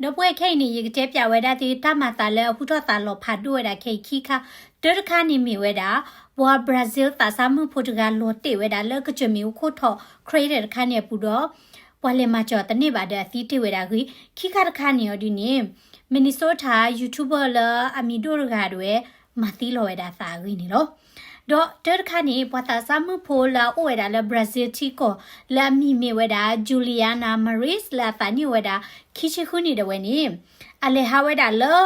ဒီပုၢ်ဝဲၢ်ခဲအံၤန့ၣ် ယကတဲပၠးဝဲဒၣ်သုတၢ်မၤသးလၢအဟူထီၣ်သးလီၤဖးဒိၣ်ဝဲဒၣ်ခဲအံၤခံခါ, တၢတခါန့ၣ်မ့ၢ်ဝဲဒၣ် ပှၤ Brazil သးစၢ်မုၣ်ဖိတဂၤလီၤတဲာ်ဝဲဒၣ်လၢကစၢၢ်မ့ၣ်အူခိၣ်ထိး crater တခါန့ၣ်အပူၤဒီး ပှၤလဲၤမၤစၢၤတန့ၢ်ဘၣ်ဒီးအသံတ့ၢ်ဝဲဒၣ်အဂ့ၢ်, ခံခါတခါန့ၣ်အီၤဒ်န့ၣ် Minnesota YouTuber လၢအမံၤဒိၣ်တဂၤဒၣ်ဝဲ မၤသံလီၤဝဲဒၣ်သးအဂ့ၢ်န့ၣ်လီၤ. ဒီးတၢတခါန့ၣ် ပှၤသးစၢ်မုၣ်ဖိလၢအအိၣ်ဝဲဒၣ်လၢ Brazil ထံကီၢ် လၢအမံၤမ့ၢ်ဝဲဒၣ် Juliana Marques လၢအသးနံၣ်အိၣ်ဝဲဒၣ် ခံဆံဃုနံၣ်ဒၣ်ဝဲန့ၣ် အလဲၤဟးဝဲဒၣ်လၢ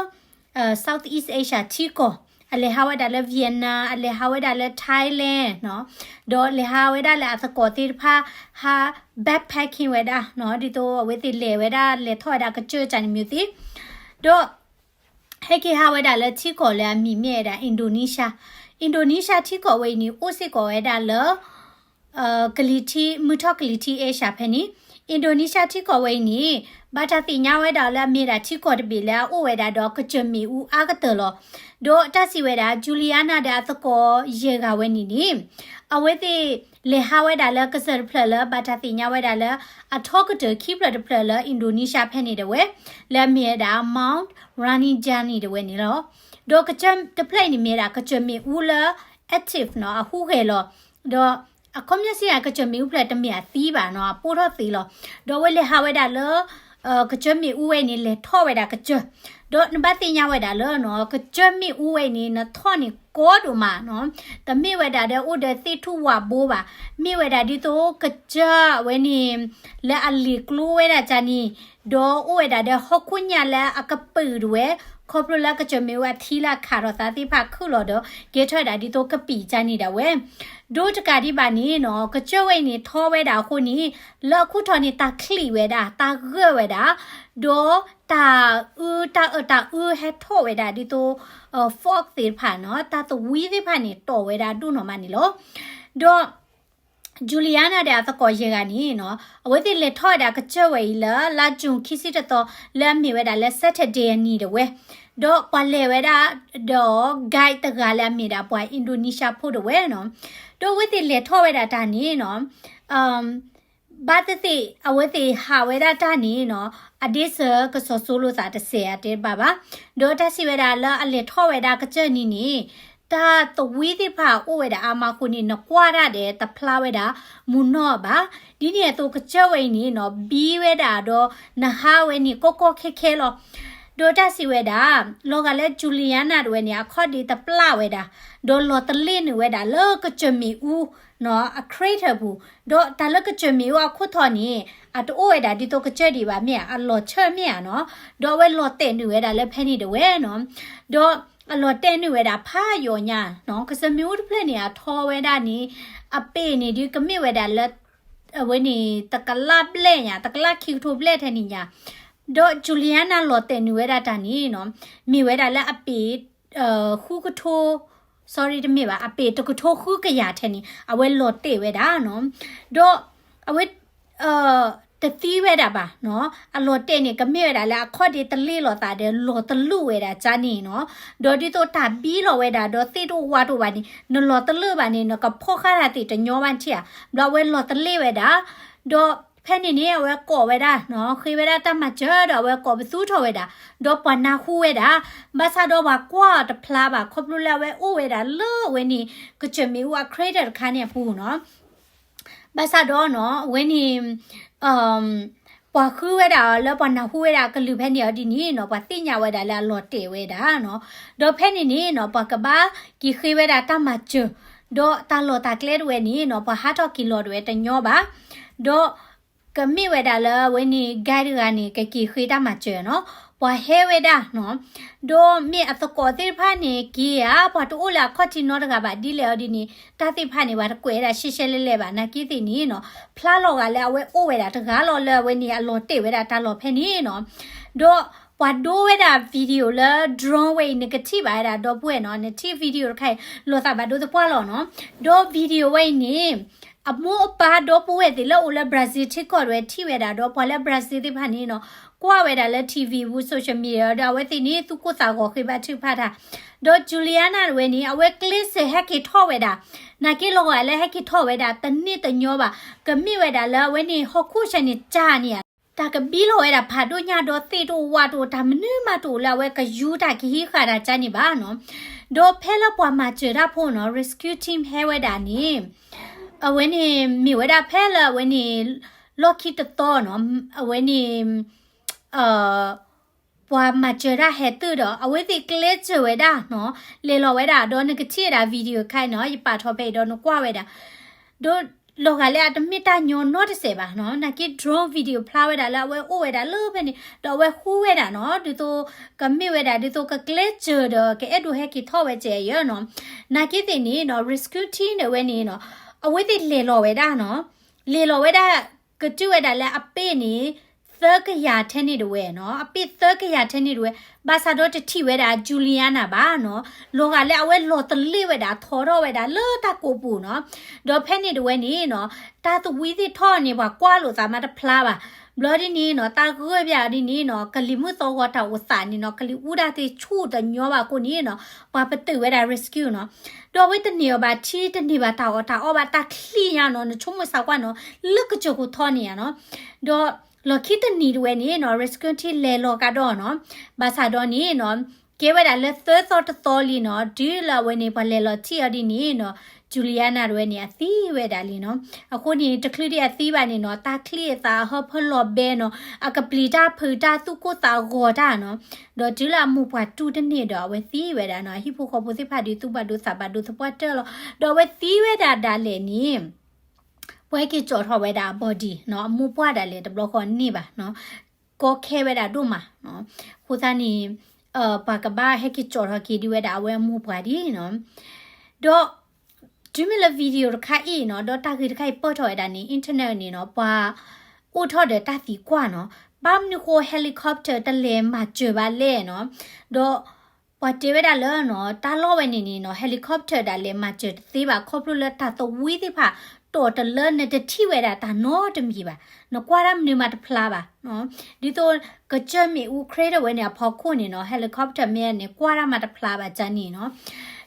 Southeast Asia ထံကီၢ်, အလဲၤဟးဝဲဒၣ်လၢ Vietnam, အလဲၤဟးဝဲဒၣ်လၢ Thailand နီၤ, ဒီးလဲၤဟးဝဲဒၣ်လၢအသကိးသ့ၣ်တဖၣ် ဟး backpacking ဝဲဒၣ်နီၤ, ဒ်သိးအဝဲသ့ၣ်လဲၤဝဲဒၣ်လဲၤထီၣ်ဝဲဒၣ်ကစၢၢ်ကန့ၣ်မ့ၢ်သ့, ဒီး ဟဲက့ၤဟးဝဲဒၣ်လၢထံကီၢ်လၢအမံၤမ့ၢ်ဝဲဒၣ် Indonesia, Indonesia ထံကီၢ်ဝဲအံၤန့ၣ် အိၣ်စ့ၢ်ကီးဝဲဒၣ်လၢ ကလံၤထံး မုၢ်ထီၣ်ကလံၤထံး Asia ဖဲန့ၣ်, Indonesia ထံကီၢ်ဝဲအံၤန့ၣ် ဘၣ်တၢ်သ့ၣ်ညါဝဲဒၣ်လၢအမ့ၢ်ဒၣ်ထံကီၢ်တဘ့ၣ်လၢအအိၣ်ဝဲဒၣ်ဒီးကစၢၢ်မ့ၣ်အူအါကတၢၢ်လီၤ. ဒီးတၢ်စံးဝဲဒၣ် Juliana ဒီးအသကိးယဲၢ်ဂၤဝဲန့ၣ်န့ၣ် အဝဲသ့ၣ်လဲၤဟးဝဲဒၣ်လၢကစၢၢ်တဖျၢၣ်လၢဘၣ်တၢ်သ့ၣ်ညါဝဲဒၣ်လၢ အထီကတၢၢ်ခံဖျၢၣ်တဖျၢၣ်လၢ Indonesia ဖဲန့ၣ်ဒၣ်ဝဲ, လၢအမ့ၢ်ဝဲဒၣ် Mount Rinjani ဒၣ်ဝဲန့ၣ်လီၤ. ဒီးကစၢၢ်တဖျၢၣ်အံၤန့ၣ်မ့ၢ်ဝဲဒၣ် ကစၢၢ်မ့ၣ်အူလၢ active နီၤ, အဟူးဂဲၤလီၤ. ဒီးအခီပညီစံး ကစၢၢ်မ့ၣ်အူဖျၢၣ်တမ့ၢ်အသံဘၣ်နီၤ, အပိၢ်ထီၣ်သ့လီၤ. ဒီးအဝဲလဲၤဟးဝဲဒၣ်လၢ ကစၢၢ်မ့ၣ်အူဝဲအံၤန့ၣ် လဲၤထီၣ်ဝဲဒၣ်ကစၢၢ်, ဒီးနဘၣ်သ့ၣ်ညါဝဲဒၣ်လၢနီၤ, ကစၢၢ်မ့ၣ်အူဝဲအံၤန့ၣ် နထီၣ်န့ၣ်ကီဒိၣ်မးနီၤ, တမ့ၢ်ဝဲဒၣ်ဒီးအိၣ်ဒီးသ့ၣ်ထူၣ်ဝးဘိဘၣ်, မ့ၢ်ဝဲဒၣ်ဒ်သိးကစၢၢ်ဝဲန့ၣ် လၢအလံၤကျိဝဲဒၣ်ကန့ၣ်, ဒီးအိၣ်ဝဲဒၣ်ဒီးဟီၣ်ခိၣ်ညၣ်လၢအကပုာ်ဒၣ်ဝဲ, ခီဖျိလၢကစၢၢ်မ့ၣ်အူအထံလၢအခးထီၣ်သးသ့ၣ်တဖၣ်ခုၣ်လီၤဒီး ကဲထီၣ်ဝဲဒၣ်ဒ်သိးကပံာ်ကန့ၣ်ဒၣ်ဝဲ ဒိတကးဒံးဘၣ်န့ၣ်နီၤ, ကစၢၢ်ဝဲအံၤန့ၣ်ထီဝဲဒၣ်အဃိန့ၣ်, လၢအခိၣ်ထီၣ်န့ၣ် တၢ်ချံးဝဲဒၣ်, တၢ်ဂၢၢ်ဝဲဒၣ်, ဒီးတၢ်အုး, တၢ်အၢတၢ်အုးဟဲထီၣ်ဝဲဒၣ်ဒ်သိး fog သ့ၣ်တဖၣ်နီၤ, တၢ်သဝံသ့ၣ်တဖၣ်န့ၣ် တီၢ်ဝဲဒၣ်ဒိၣ်နီၢ်မးန့ၣ်လီၤ. ဒီး Juliana ဒီးအသကိးယဲၢ်ဂၤန့ၣ်နီၤ, အဝဲသ့ၣ်လဲၤထီၣ်ဝဲဒၣ်ကစၢၢ်ဝဲအံၤလၢ လါ June ခံဆံတသီ လၢအမ့ၢ်ဝဲဒၣ်လၢ Saturday အနံၤဒၣ်ဝဲ, ဒီးပှၤလဲၤဝဲဒၣ်ဒီး guide တဂၤလၢအမ့ၢ်ဒၣ်ပှၤ Indonesia ဖိဒၣ်ဝဲနီၤ, ဒီးအဝဲသ့ၣ်လဲၤထီၣ်ဝဲဒၣ်တၢ်န့ၣ်နီၤ ဘၣ်သ့ၣ်သ့ၣ် အဝဲသ့ၣ်ဟးဝဲဒၣ်တၢ်န့ၣ်နီၤ, အဒ့စၢၤကစီၤစိလိာ်သးတစဲးအတဲဘၣ်ဘၣ်, ဒီးတၢ်စံးဝဲဒၣ်လၢအလဲၤထီၣ်ဝဲဒၣ်ကစၢၢ်နံၤန့ၣ်, တၢ်သဝံသ့ၣ်တဖၣ်အိၣ်ဝဲဒၣ်အါမးအဃိန့ၣ် နကွၢ်တၢ်ဒီးတဖျါဝဲဒၣ် မူနီၢ်ဘၣ်, ဒ်န့ၣ်အသိးကစၢၢ်ဝဲအံၤန့ၣ်နီၤ ဘံဝဲဒၣ်ဒီး နဟးဝဲန့ၣ်ကီကီခဲခဲလီၤ. ဒီးတၢ်စံးဝဲဒၣ်, လီၤဂာ်လၢ Juliana ဒၣ်ဝဲန့ၣ် အခီၣ်ဒ့တပျၢ်ဝဲဒၣ်, ဒီးလီၤတလ့ၣ်နုာ်ဝဲဒၣ်လၢကစၢၢ်မ့ၣ်အူ နီၤ, အ crater ပူၤ, ဒီးတၢ်လၢကစၢၢ်မ့ၣ်အူအခိၣ်ထီၣ်န့ၣ် အတအိၣ်ဝဲဒၣ်ဒ်သိးကစၢၢ်ဒံးဘၣ်မ့ၢ်ဧါ, အလီၤဆၢမ့ၢ်ဧါနီၤ, ဒီးအဝဲလီၤတဲာ်နုာ်ဝဲဒၣ်လၢဖဲန့ၣ်ဒၣ်ဝဲနီၤ, ဒီးအလီၤတဲာ်နုာ်ဝဲဒၣ်ဖးယိာ်ညါနီၤ, ကစၢၢ်မ့ၣ်အူတဖျၢၣ်န့ၣ် အထီဝဲဒၣ်န့ၣ် အပ့ၢ်န့ၣ်ဒုးကမ့ၢ်ဝဲဒၣ်လၢ အဝဲန့ၣ် တကလးဘျဲၣ်ညါ, တကလးခံကထိဘျဲၣ်ထဲန့ၣ်ညါ, ဒီး Juliana လီၤတဲာ်နုာ်ဝဲဒၣ်တၢ်န့ၣ်နီၤ, မ့ၢ်ဝဲဒၣ်လၢအပ့ၢ် ဃုကထိ sorry တမ့ၢ်ဘၣ်, အပ့ၢ်တကထိဃုကယၤထဲန့ၣ် အဝဲလီၤတဲာ်ဝဲဒၣ်နီၤ, ဒီးအဝဲ တသံဝဲဒၣ်ဘၣ်နီၤ, အလီၤတဲာ်န့ၣ် ကမ့ၢ်ဝဲဒၣ်လၢအခီၣ်ဒ့တလ့ၣ်လိာ်သးဒီး လီၤတလ့ၣ်ဝဲဒၣ်ကန့ၣ်နီၤ, ဒီးဒ်သိးတၢ်ဘံလီၤဝဲဒၣ် ဒီးသ့ၣ်တအိၣ်ဝးတအိၣ်ဘၣ်န့ၣ် နလီၤတလ့ၣ်ဘၣ်န့ၣ် နကဖီၣ်ဃာ်တၢ်သ့ၣ်တညီဘၣ်ထံၣ်ဧါ, ဘျီအဝဲလီၤတလ့ၣ်ဝဲဒၣ်, ဒီးဖဲန့ၣ်န့ၣ် အဝဲကိးဝဲဒၣ်နီၤ, ဃ့ဝဲဒၣ်တၢ်မၤစၢၤဒီးအဝဲကိးပသူထီၣ်ဝဲဒၣ်, ဒီးပှၤနၢ်ဟူဝဲဒၣ်, ဘၣ်ဆၣ်ဒီးပှၤကွၢ်အီၤတဖျါဘၣ် ခီဖျိလၢအဝဲအိၣ်ဝဲဒၣ်လၢအဝဲန့ၣ် ကစၢၢ်မ့ၣ်အူအ crater တခါန့ၣ်အပူၤနီၤ ဘၣ်ဆၣ်ဒီးနီၤ အဝဲန့ၣ် ပှၤဃုဝဲဒၣ်လၢပှၤနၢ်ဟူဝဲဒၣ်အကလုၢ်ဖဲန့ၣ်အီၤဒ်န့ၣ်နီၤ ပှၤသ့ၣ်ညါဝဲဒၣ်လၢအလီၤတဲာ်ဝဲဒၣ်နီၤ, ဒီးဖဲန့ၣ်န့ၣ်နီၤ ပှၤကဘၣ်က့ၤဃ့ဝဲဒၣ်တၢ်မၤစၢၤ, ဒီးတၢ်လီၢ်တၢ်ကျဲတဝဲန့ၣ်နီၤ ပှၤဟးထီၣ်က့ၤလီၤတဝဲတညီဘၣ်, ဒီး ကမ့ၢ်ဝဲဒၣ်လၢအဝဲန့ၣ် guide တဂၤန့ၣ် ကက့ၤဃ့တၢ်မၤစၢၤနီၤ, ပှၤဟဲဝဲဒၣ်နီၤ, ဒီးမ့ၢ်အသကိးသ့ၣ်တဖၣ်န့ၣ်က့ၤဧါ, ပှၤတအိၣ်လၢအခီၣ်ထံးနီတဂၤဘၣ်ဒ်လဲၣ်အီၤဒ်န့ၣ် တၢ်သ့ၣ်တဖၣ်န့ၣ် ပှၤတကွဲးဝဲဒၣ်ရှဲရှဲလဲၣ်လဲၣ်ဘၣ် နာ်က့သ့ၣ်န့ၣ်နီၤ, ဖျါလီၤဂာ်လၢအဝဲအိၣ်ဝဲဒၣ်တဂၤလီၤလၢအဝဲန့ၣ်အလီၤတဲာ်ဝဲဒၣ်တၢ်လီၢ်ဖဲန့ၣ်နီၤ, ဒီးပှၤဒိဝဲဒၣ် video လၢ drone ဝဲအံၤ နကထံၣ်ဘၣ်ဝဲဒၣ်ဒီပုၢ်ဝဲၢ်နီၤ, နထံၣ် video တခါအံၤ လီၤသးဘၣ်ဒိသပှၢ်လီၤနီၤ, ဒီး video ဝဲအံၤန့ၣ် အမိၢ်အပၢ်ဒီပုၢ်ဝဲၢ်သ့ၣ်လၢအိၣ်လၢ Brazil ထံကီၢ်တဝဲထံၣ်ဝဲဒၣ်ဒီး ပှၤလၢ Brazil သ့ၣ်တဖၣ်န့ၣ်နီၤ, ကွၢ်ဝဲဒၣ်လၢ TV ပူၤ social media ဒီးအဝဲသ့ၣ်န့ၣ် သူၣ်ကိၢ်သးဂီၤဃ့ဘါထုကဖၣ်တၢ်, ဒီး Juliana တဝဲန့ၣ် အဝဲကျ့စၢၤဟဲက့ၤထီၣ်ဝဲဒၣ်, နာ်က့လီၤဂာ်လၢဟဲက့ၤထီၣ်ဝဲဒၣ် တန့ၢ်တညီဘၣ်, ကမ့ၢ်ဝဲဒၣ်လၢအဝဲန့ၣ် ဟီၣ်ခိၣ်ဆၢန့ၣ် ကၢ်န့ၣ်ဧါ တၢ်ကဘံလီၤဝဲဒၣ်ဖးဒိၣ်ညါဒီး သ့ၣ်တအိၣ်ဝၣ်တအိၣ် တၢ်မနုၤမးတအိၣ်လၢအဝဲကယူၤတၢ်ကဟံးဃာ်တၢ်ကန့ၣ်ဘၣ်နီၤ. ဒီးဖဲလၢပှၤမၤစၢၤတၢ်ဖိနီၤ rescue team ဟဲဝဲဒၣ်န့ၣ် အဝဲန့ၣ်မ့ၢ်ဝဲဒၣ်ဖဲလၢအဝဲန့ၣ် လီၢ်ခံတသီနီၤ အဝဲန့ၣ် ပှၤမၤစၢၤတၢ်ဟဲတုၤဒီး အဝဲသ့ၣ်ကျဲစၢၤဝဲဒၣ်နီၤ လဲၤလီၤဝဲဒၣ် ဒီးနကထံၣ်ဝဲဒၣ် video ခါနီၤ ယပာ်ထီၣ်ဖဲအံၤဒီးနကွၢ်ဝဲဒၣ် ဒီးလီၤဂာ်လၢအတမ့ၢ်တၢ်ညီနီတစဲးဘၣ်နီၤ နာ်က့ drone video ဖျါဝဲဒၣ်လၢအဝဲအိၣ်ဝဲဒၣ်လၢဖဲန့ၣ် ဒီးအဝဲဃူဝဲဒၣ်နီၤ ဒ်သိးကမ့ၢ်ဝဲဒၣ် ဒ်သိးကကျဲစၢၤဒီး ကအဲၣ်ဒိးဟဲက့ၤထီၣ်ဝဲစဲးယဲနီၤ နာ်က့သ့ၣ်န့ၣ်နီၤ rescue team န့ၣ်ဝဲန့ၣ်နီၤ အဝဲသ့ၣ်လဲၤလီၤဝဲဒၣ်နီၤ လဲၤလီၤဝဲဒၣ် ကတုၤဝဲဒၣ်လၢအပ့ၢ်န့ၣ် သၢကယၤထဲန့ၣ်တဝဲနီၤ အပ့ၢ်သၢကယၤထဲန့ၣ်တဝဲ ဘၣ်ဆၣ်ဒီးတထံၣ်ဝဲဒၣ် Juliana ဘၣ်နီၤ လီၤဂာ်လၢအဝဲလီၤတလ့ၣ်ဝဲဒၣ် ထီထီၣ်ဝဲဒၣ်လၢတၢ်ကိးပူၤနီၤ ဒီးဖဲန့ၣ်တဝဲန့ၣ်နီၤ တၢ်သဝံသ့ၣ်ထီၣ်န့ၣ် ပှၤကွၢ်လိာ်သးမးတဖျါဘၣ် ဘျီဒ်န့ၣ်နီၤ တၢ်ဂၢၢ်ဘၣ်ဒ်န့ၣ်နီၤ ကလံၤမုၢ်သီဂီၤတၢ်အိၣ်သးန့ၣ်နီၤ ကလံၤအူဒၣ်သ့ၣ်ဆူၣ်တညီဘၣ်အဃိန့ၣ်နီၤ ပှၤပတုာ်ဝဲဒၣ် rescue နီၤ ဒီးအဝဲတန့ၢ်အီၤဘၣ်ထံ တန့ၢ်ဘၣ်တၢ်အီၣ်တၢ်အီဘၣ် တၢ်ချံညါနီၤ နဆိကမိၣ်စးကွၢ်နီၤ လၢကစၢၢ်ခိၣ်ထီန့ၣ်ဧါနီၤ ဒီးလီၢ်ခံတနံၤတဝဲန့ၣ်နီၤ rescue team လဲၤလီၤကဒီးနီၤ ဘၣ်ဆၣ်ဒီးန့ၣ်နီၤ ကဲဝဲဒၣ်လၢသၢသီတသီလံနီၤ တုၤလၢအဝဲန့ၣ် ပှၤလဲၤလီၤထံၣ်အီၤဒ်န့ၣ်နီၤ Juliana တဝဲန့ၣ် အသံဝဲဒၣ်လံနီၤ အဃိန့ၣ် တချုးဒံးအသံဘၣ်န့ၣ်နီၤ တၢ်ချံအသးအဟၢဖၢလီၤဘဲနီၤ အကပျံၤတၢ်ဖုးတၢ်သူၣ်ကိၢ်သးဂီၤတၢ်နီၤ ဒီးတုၤလၢအမိၢ်ပှၢ်တူၢ်တန့ၢ်ဒီး အဝဲသံဝဲဒၣ်နီၤ အဟံၣ်ဖိဃီဖိသ့ၣ်တဖၣ်ဒုးသူၣ်ဘၣ်ဒိသးဘၣ်ဒိသပှၢ်တၢၢ်လီၤ ဒီးအဝဲသံဝဲဒၣ်ဒၣ်လဲာ်န့ၣ် ပှၤဟဲက့ၤကၠီၣ်ထီၣ်ဝဲဒၣ်အ body နီၤ အမိၢ်ပှၢ်ဒၣ်လဲာ်တဘျီဃီန့ၣ်ဘၣ်နီၤ ကီခဲဝဲဒၣ်ဒိၣ်မးနီၤ အဃိသတးန့ၣ် ပှၤကဘၣ်ဟဲက့ၤကၠီၣ်ထီၣ်က့ၤဒံးဝဲဒၣ်အဝဲအမိၢ်ပှၢ်ဒ်နီၤ ဒီး တုၤမ့ၢ်လၢ video တခါအံၤနီၤ ဒီးတၢ်ဂ့ၢ်တခါအံၤပၢၢ်ထီၣ်ဝဲဒၣ်န့ၣ် internet န့ၣ်နီၤ ပှၤအိၣ်ထီၣ်ဒီးတၢ်သံကွၢ်နီၤ ဘၣ်မနုၤဃိ helicopter တလဲၤမၤစၢၤဘၣ်လဲၣ်နီၤ ဒီးပှၤတဲဝဲဒၣ်လၢနီၤ တၢ်လီၢ်ဝဲန့ၣ်န့ၣ်နီၤ helicopter ဒၣ်လဲၤမၤစၢၤတသ့ဘၣ် ခီဖျိလၢတၢ်သဝံသ့ၣ်တဖၣ် တီၢ်တလၢနတထံၣ်ဝဲဒၣ်တၢ်နီတမံၤဘၣ် နကွၢ်တၢ်မနုၤမးတဖျါဘၣ် ဒ်သိးကစၢၢ်မ့ၣ်အူ crater ဝဲန့ၣ်အဖီခိၣ်န့ၣ်နီၤ helicopter မ့ၢ်န့ၣ် ကွၢ်တၢ်မးတဖျါဘၣ်ကန့ၣ်နီၤ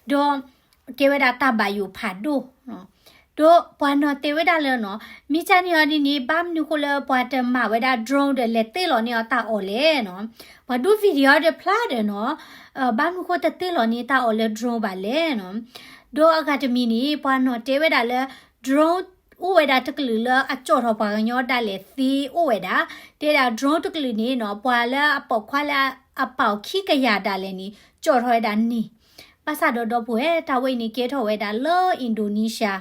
ဒီး ကဲဝဲဒၣ်တၢ်ဘၣ်ယိၣ်ဖးဒိၣ် ဒီးပှၤနီၤတဲဝဲဒၣ်လၢနီၤ မ့ၢ်ကန့ၣ်အီၤဒ်န့ၣ် ဘၣ်မနုၤဃိလၢပှၤတမၤဝဲဒၣ် drone ဒီးလဲၤတ့ၢ်လီၤန့ၢ်အီၤတၢ်အီၣ်လဲၣ်နီၤ ပှၤဒိ video ဒီးဖျါဒီးနီၤ ဘၣ်မနုၤဃိတတ့ၢ်လီၤန့ၢ်တၢ်အီၣ်လၢ drone ဘၣ်လဲၣ်နီၤ ဒီးအဂၤတမံၤန့ၣ် ပှၤနီၤတဲဝဲဒၣ်လၢ drone အိၣ်ဝဲဒၣ်တကလုာ်လၢအကၠီၣ်ထီၣ်ပှၤကညီဒၣ်လဲာ်သ့အိၣ်ဝဲဒၣ် တဲဒၣ် drone တကလုာ်န့ၣ်နီၤ ပှၤလၢအပိာ်ခွါလၢအပာ်ခံကယၤဒၣ်လဲာ်န့ၣ် ကၠီၣ်ထီၣ်ဝဲဒၣ်န့ၣ် ဘၣ်ဆၣ်ဒီးဒီပုၢ်ဝဲၢ် တၢ်ဝဲအံၤန့ၣ် ကဲထီၣ်ဝဲဒၣ်လၢ Indonesia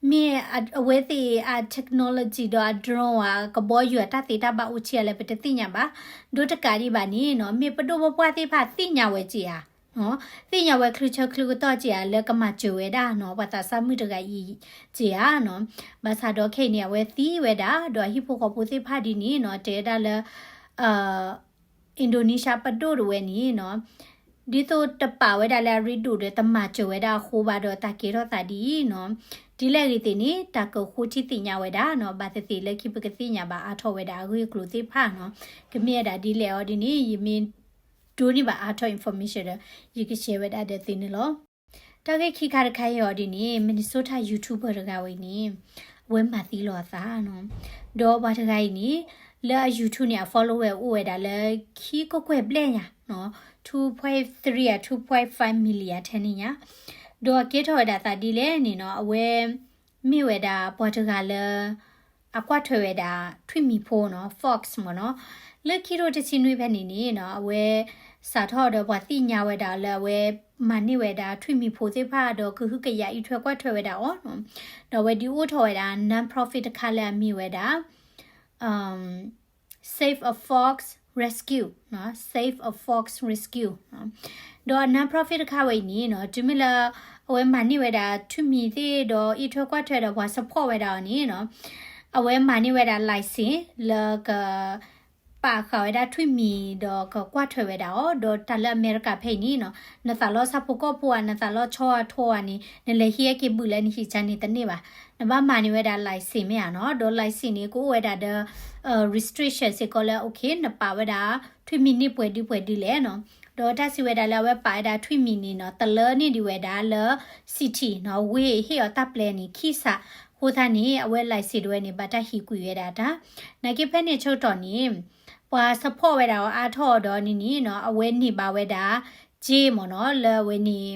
မ့ၢ်အဝဲသ့ၣ်အ technology ဒီးအ drone ဧါ ကဘီယူၤအတၢ်သ့တၢ်ဘၣ်အိၣ်ဆံးအါလဲၣ် ပတသ့ၣ်ညါဘၣ် ဒီးတကးဒံးဘၣ်န့ၣ်နီၤ မ့ၢ်ပဒိၣ်ပပှၢ်သ့ၣ်တဖၣ်သ့ၣ်ညါဝဲက့ၤဧါ သ့ၣ်ညါဝဲချုးဆၢချုးကတီၢ်က့ၤဧါ လၢကမၤစၢၤဝဲဒၣ်နီၤ ပှၤသးစၢ်မုၣ်တဂၤအံၤက့ၤဧါနီၤ ဘၣ်ဆၣ်ဒီးခဲအံၤန့ၣ် အဝဲသံဝဲဒၣ် ဒီးအဟံၣ်ဖိဃီဖိသ့ၣ်တဖၣ်ဒ်န့ၣ်နီၤ တဲဝဲဒၣ်လၢ Indonesia ပဒိၣ်တဝဲန့ၣ်နီၤ ဒ်သိးတပာ်ဝဲဒၣ်လၢအရ့ဒိၣ်ဒီး တမၤစၢၤဝဲဒၣ်အဃိဘၣ်ဒီး တၢ်ကဲထီၣ်သးဒ်အံၤနီၤ ဒ်လဲၣ်ဂ့ၤသ့ၣ်န့ၣ် တၢ်ကဃိထံသ့ၣ်ညါဝဲဒၣ်နီၤ ဘၣ်သ့ၣ်သ့ၣ်လၢခံပကသ့ၣ်ညါဘၣ်အါထီၣ်ဝဲဒၣ်အဂ့ၢ်အကျိၤသ့ၣ်တဖၣ်နီၤ ကမ့ၢ်ဝဲဒၣ်ဒ်လဲၣ်အီၤဒ်န့ၣ် ယမ့ၢ်ဒိးန့ၢ်ဘၣ်အါထီၣ် information ဒီး ယက share ဝဲဒၣ်ဒီးသုန့ၣ်လီၤ. တၢ်ဂ့ၢ်ခံခါတခါအံၤအီၤဒ်န့ၣ် Minnesota YouTuber တဂၤဝဲအံၤန့ၣ် အဝဲမၤသံလီၤအသးနီၤ ဒီးပှၤတဂၤအံၤန့ၣ် လၢအ YouTube န့ၣ် အ follower အိၣ်ဝဲဒၣ်လၢ ခံကကွဲၢ်ဘျဲၣ်ညါနီၤ two point three ဧါ two point five million ထဲန့ၣ်ညါ ဒီးအကဲထီၣ်ဝဲဒၣ်သးဒ်လဲၣ်န့ၣ်နီၤ အဝဲ မ့ၢ်ဝဲဒၣ်ပှၤတဂၤလၢ အကွၢ်ထွဲဝဲဒၣ် ထွံၣ်မံၤဖိနီၤ Fox မ့ၢ်နီၤ လၢခံထိတဆံနွံဖဲန့ၣ်န့ၣ်နီၤ အဝဲ စးထီၣ်ဒီးပှၤသ့ၣ်ညါဝဲဒၣ်လၢအဝဲ မၤန့ၢ်ဝဲဒၣ်ထွံၣ်မံၤဖိသ့ၣ်တဖၣ်ဒီး ကဟုကယာ်အံးထွဲကွၢ်ထွဲဝဲဒၣ်အီၤနီၤ ဒီးအဝဲဒုးအိၣ်ထီၣ်ဝဲဒၣ် non-profit တခါလၢအမံၤဝဲဒၣ် Save a Fox Rescue နီၤ Save a Fox Rescue နီၤ ဒီး non-profit တခါဝဲအံၤန့ၣ်နီၤ တုၤမ့ၢ်လၢ အဝဲမၤန့ၢ်ဝဲဒၣ်ထွံၣ်မံၤသ့ၣ်ဒီး အံးထွဲကွၢ်ထွဲဒီးပှၤ support ဝဲဒၣ်အီၤန့ၣ်နီၤ အဝဲမၤန့ၢ်ဝဲဒၣ် license လၢက ပာ်ဃာ်ဝဲဒၣ်ထွံၣ်မံၤဒီးကကွၢ်ထွဲဝဲဒၣ်အီၤ ဒီးတၢ်လၢအမဲရကၤဖဲအံၤန့ၣ်နီၤ နသးလီဆၣ်ဖိကီၢ်ဖိဧါ နသးလီဆီအထိဧါန့ၣ် နလဲၤဟံးအက့ၤဘုၣ်လၢနဟံၣ်ကန့ၣ်တန့ၢ်ဘၣ် နဘၣ်မၤန့ၢ်ဝဲဒၣ် license မ့ၢ်ဧါနီၤ ဒီး license န့ၣ် ကအိၣ်ဝဲဒၣ်ဒီး restriction စ့ၢ်ကီးလၢ okay နပာ်ဝဲဒၣ် ထွံၣ်မံၤန့ၢ်ပှဲၤဒုပှဲၤဒုလဲၣ်နီၤ ဒီးတၢ်စံးဝဲဒၣ်လၢအဝဲပာ်ဝဲဒၣ်ထွံၣ်မံၤန့ၣ်နီၤ တလၢန့ၢ်ဒံးဝဲဒၣ်လၢ city နီၤ ဝ့ၢ်ဟ့ၣ်အီၤတၢ်ပျဲန့ၣ် ခံစး အဃိသတးန့ၣ် အဝဲ license တဝဲန့ၣ် ဘၣ်တၢ်ဟံးကွံာ်ဝဲဒၣ်တၢ်, နာ်က့ဖဲန့ၣ်ဆၢကတီၢ်န့ၣ် ပှၤ support ဝဲဒၣ်အီၤအါထီၣ်ဒီးန့ၣ်န့ၣ်နီၤ အဝဲန့ၢ်ဘၣ်ဝဲဒၣ် က့မ့ၢ်နီၤ လၢအဝဲန့ၣ်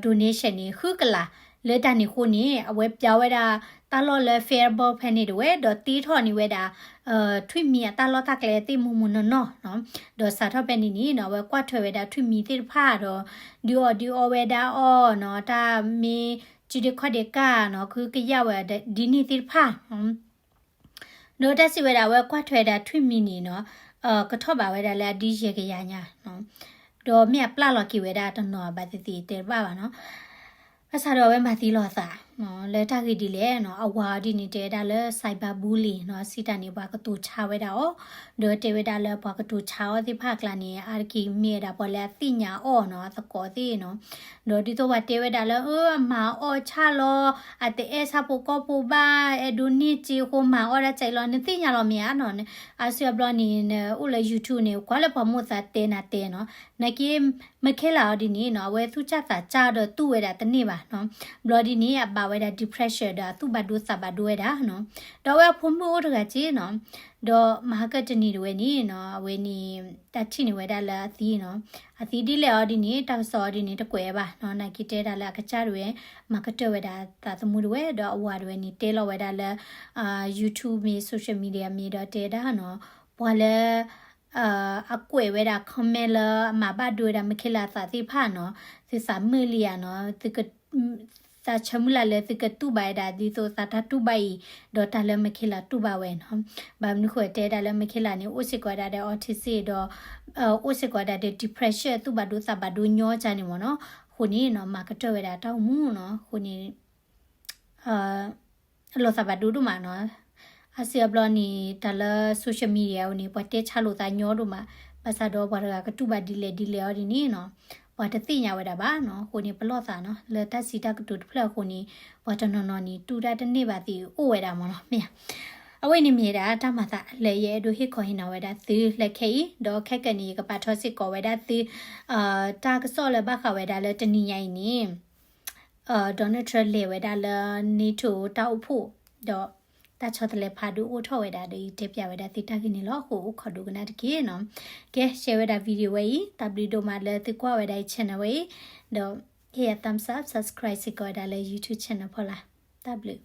donation န့ၣ် ဃုကလး, လၢတၢ်န့ၣ်အဃိန့ၣ် အဝဲပျးဝဲဒၣ်တၢ်လီၢ်လၢ Facebook ဖဲန့ၣ်တဝဲ ဒီးတ့ထီၣ်န့ၢ်ဝဲဒၣ် ထွံၣ်မံၤအတၢ်လီၢ်တၢ်ကျဲသ့ၣ်မူမူနီၢ်နီၢ်နီၤ, ဒီးစးထီၣ်ဖဲန့ၣ်န့ၣ်နီၤ အဝဲကွၢ်ထွဲဝဲဒၣ်ထွံၣ်မံၤသ့ၣ်တဖၣ်ဒီး ဒုးအီၣ်ဒုးအီဝဲဒၣ်အီၤနီၤ တၢ်မ့ၢ် ကၠုဒ့ခီၣ်ဒ့ကၢ်နီၤ ကဟုကယာ်ဝဲဒ်န့ၣ်သ့ၣ်တဖၣ် ဒီးတၢ်စံးဝဲဒၣ်အဝဲကွၢ်ထွဲဒၣ်ထွံၣ်မံၤန့ၣ်နီၤ ကထီၣ်ဘးဝဲဒၣ်လၢအဒုယဲၢ်ကယၤညါ, ဒီးမ့ၢ်အပျၢ်လီၤက့ၤဝဲဒၣ်တနီၤဘၣ်သ့ၣ်သ့ၣ်တဲတဘၣ်ဘၣ်နီၤ, ဘၣ်ဆၣ်ဒီးအဝဲမၤသံလီၤအသး လၢတၢ်ဂ့ၢ်ဒ်လဲၣ်နီၤ အဝၤအီၤဒ်န့ၣ်တဲဝဲဒၣ်လၢ cyber bully နီၤ စံးတၢ်န့ၣ် ပှၤကတိၤဆါဝဲဒၣ်အီၤ, ဒီးတဲဝဲဒၣ်လၢပှၤကတိၤဆါအီၤသ့ၣ်တဖၣ်အကျါန့ၣ် အါတက့ၢ်မ့ၢ်ဝဲဒၣ်ပှၤလၢအသ့ၣ်ညါအီၤနီၤ အသကိးသ့ၣ်နီၤ ဒီးဒ်သိးပှၤတဲဝဲဒၣ်လၢ အမၤအီၣ်ဆၣ်လီၤ, အတအဲၣ်ဆၣ်ဖိကီၢ်ဖိဘၣ်, အဲၣ်ဒိးန့ၢ်စ့အဃိမၤအီၣ်ဒၣ်စဲးလီၤ, နသ့ၣ်ညါလီၤမ့ၢ်ဧါနီၤ, အါစုအါဘျီန့ၣ် နအိၣ်လၢ YouTube န့ၣ် ကွၢ်လၢပှၤမိၢ်သးတဲနၤတဲနီၤ, နာ်က့ မ့ၢ်ခဲလၢာ်အီၤဒ်န့ၣ်နီၤ အဝဲသူၣ်စၢ်သးစၢ်ဒီးတူၢ်ဝဲဒၣ်တန့ၢ်ဘၣ်နီၤ, ဘျီဒ်န့ၣ် အဘၣ်ဝဲဒၣ် depression ဒီးအသူၣ်ဘၣ်ဒိသးဘၣ်ဒိဝဲဒၣ်နီၤ, ဒီးအဝဲအဖိမုၣ်အိၣ်တဂၤက့နီၤ, ဒီးမဟါကတနံၤတဝဲန့ၣ်နီၤ အဝဲန့ၣ် တၢ်ထံၣ်န့ၢ်ဝဲဒၣ်လၢအသံနီၤ, အသံဒ်လဲၣ်အီၤဒ်န့ၣ် တၢ်ကစီၣ်အီၤဒ်န့ၣ် တကွဲးဘၣ်နီၤ, နာ်က့တဲဒၣ်လၢအကစၢ်တဝဲ မၤကတၢၢ်ဝဲဒၣ်သးသမူတဝဲ ဒီးအဝၤတဝဲန့ၣ် တဲလီၤဝဲဒၣ်လၢ YouTube မ့ၢ် social media မ့ၢ်ဒီးတဲဒၣ်နီၤ, ပှၤလၢ အကွဲးဝဲဒၣ် comment လၢအမၤဘၣ်ဒိဝဲဒၣ် မ့ၢ်ခဲလၢာ်အသးသ့ၣ်တဖၣ်နီၤ, သုသးမုာ်လံဧါနီၤ, သးဆၢမုၢ်လၢ်လၢသုကတူၢ်ဘၣ်ဝဲဒၣ် ဒ်သိးသးတၢ်တူၢ်ဘၣ်အံၤ ဒီးတၢ်လၢမ့ၢ်ခဲလၢာ်တူၢ်ဘၣ်ဝဲနီၤ, ဘၣ်မနုၤဃိတဲဒၣ်လၢ မ့ၢ်ခဲလၢာ်န့ၣ် အိၣ်စ့ၢ်ကီးဝဲဒၣ်ဒီး autism ဒီး အိၣ်စ့ၢ်ကီးဝဲဒၣ်ဒီး depression သူၣ်ဘၣ်ဒိသးဘၣ်ဒိညီကၢန့ၣ်မ့ၢ်နီၤ, အဃိန့ၣ်နီၤ မၤကတၢၢ်ဝဲဒၣ်တၢ်အိၣ်မူနီၤ, အဃိန့ၣ် အလိာ်သးဘၣ်ဒိဒိၣ်မးနီၤ, အါစုအါဘျီန့ၣ် တၢ်လၢ social media အံၤန့ၣ် ပှၤတဲဆါလိာ်သးညီဒိၣ်မး, ဘၣ်ဆၣ်ဒီးပှၤတဂၤကတူၢ်ဘၣ်ဒ်လဲၣ်ဒ်လဲၣ်အီၤဒ်န့ၣ်နီၤ, ပှၤတသ့ၣ်ညါဝဲဒၣ်ဘၣ်နီၤ, အဃိန့ၣ် ပလီၢ်သးနီၤ, လၢတၢ်စံးတၢ်ကတိၤတဖျၢၣ်အဃိန့ၣ် ပှၤတနီၤနီၤန့ၣ် တူၢ်တၢ်တန့ၢ်ဘၣ်သ့ၣ်အိၣ်ဝဲဒၣ်မ့ၢ်နီၤ, မ့ၢ်ဧါ, အဝဲန့ၣ်မ့ၢ်ဒၣ်တၢ်မၤသးလၢယအဲၣ်ဒိးဟ့ၣ်ခီဟ့ၣ်နီၤဝဲဒၣ်သုလၢခဲအံၤ, ဒီးခဲကနံၣ်အံၤ ယကပာ်ထီၣ်စ့ၢ်ကီးဝဲဒၣ်သု တၢ်ကစီၣ်လၢဘၣ်ဃးဝဲဒၣ်လၢတနံၤညါအံၤန့ၣ် Donald Trump လဲၤဝဲဒၣ်လၢ NATO တၢ်အိၣ်ဖှိၣ်, ဒီးတၢ်ဆီတလဲဖးဒိၣ်အိၣ်ထီၣ်ဝဲဒၣ်ဒီး ယတဲပၠးဝဲဒၣ်သုတၢ်ဂ့ၢ်န့ၣ်လီၤ. အဃိအိၣ်ခိးဒိကနၣ်တက့ၢ်နီၤ. ကဲ share ဝဲဒၣ် video ဝဲအံၤ, တၢ်ဘျုးဒိၣ်မးလၢသုကွၢ်ဝဲဒၣ်အံၤ channel ဝဲအံၤ, ဒီးဟ့ၣ်ယၤ thumbs up, subscribe စ့ၢ်ကီးဝဲဒၣ်လၢ YouTube channel ဖီလာ်. တၢ်ဘျုး